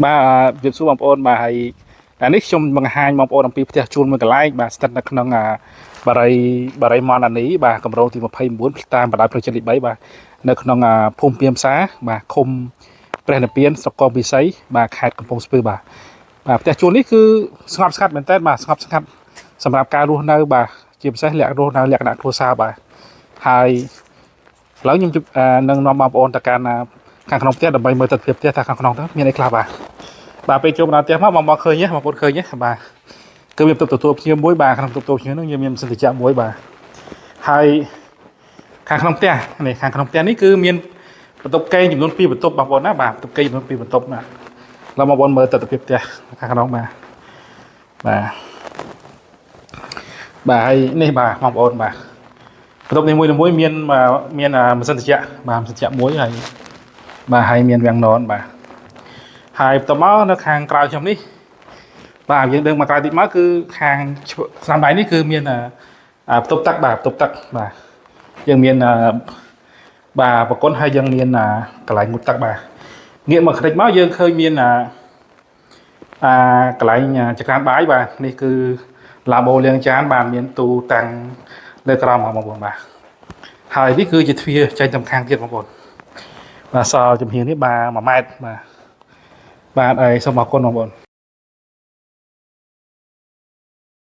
បាទជម្រាបសួរបងប្អូនបាទហើយអានេះខ្ញុំបង្ហាញបងប្អូនអំពីផ្ទះជួលមួយកន្លែងបាទស្ថិតនៅក្នុងអាបារីបារីម៉នអានីបាទកម្រងទី29តាមបណ្ដោយផ្លូវជាតិលេខ3បាទនៅក្នុងអាភូមិពាមសាបាទឃុំព្រះនិព្វានស្រុកកងពិសីបាទខេត្តកំពង់ស្ពឺបាទបាទផ្ទះជួលនេះគឺស្ងប់ស្ងាត់មែនតើបាទស្ងប់ស្ងាត់សម្រាប់ការរស់នៅបាទជាពិសេសលក្ខរស់នៅលក្ខណៈគ្រួសារបាទហើយឥឡូវខ្ញុំជអានឹងនាំបងប្អូនទៅកាន់អាខាងក្នុងផ្ទះដើម្បីមើលទិដ្ឋភាពផ្ទះថាខាងក្នុងទៅមានអីខ្លះបាទ បាទពេលចូលមកដល់ផ្ទះមកបងបងឃើញទេបងប្អូនឃើញទេបាទគឺមានបន្ទប់ទទួលភ្ញៀវមួយបាទក្នុងបន្ទប់ទទួលភ្ញៀវហ្នឹងយើងមានម៉ាស៊ីនត្រជាក់មួយបាទហើយខាងក្នុងផ្ទះនេះខាងក្នុងផ្ទះនេះគឺមានបន្ទប់គេងចំនួន2បន្ទប់បងប្អូនណាបាទបន្ទប់គេងចំនួន2បន្ទប់បាទឡូវបងប្អូនមើលទិដ្ឋភាពផ្ទះខាងក្នុងបាទបាទបាទហើយនេះបាទបងប្អូនបាទបន្ទប់នេះមួយៗមានមានម៉ាស៊ីនត្រជាក់បាទម៉ាស៊ីនត្រជាក់មួយហើយបាទហើយមានវាំងននបាទ ហើយបន្ទាប់មកនៅខាងក្រៅខ្ញុំនេះបាទយើងដឹងមកក្រៅតិចមកគឺខាងស្នាមដៃនេះគឺមានអាបន្ទប់ទឹកបាទបន្ទប់ទឹកបាទយើងមានអាបាទប្រគុណហើយយើងមានអាកន្លែងងូតទឹកបាទងាកមកខ្និចមកយើងឃើញមានអាអាកន្លែងចក្រានបាយបាទនេះគឺឡាបូលាងចានបាទមានទូតាំងលើក្រោមបងប្អូនបាទហើយនេះគឺជាទ្វារចេញទៅខាងទៀតបងប្អូនបាទសល់ចំហៀងនេះបាទ1ម៉ែត្របាទ បាទអីសូមអរគុណបងប្អូន។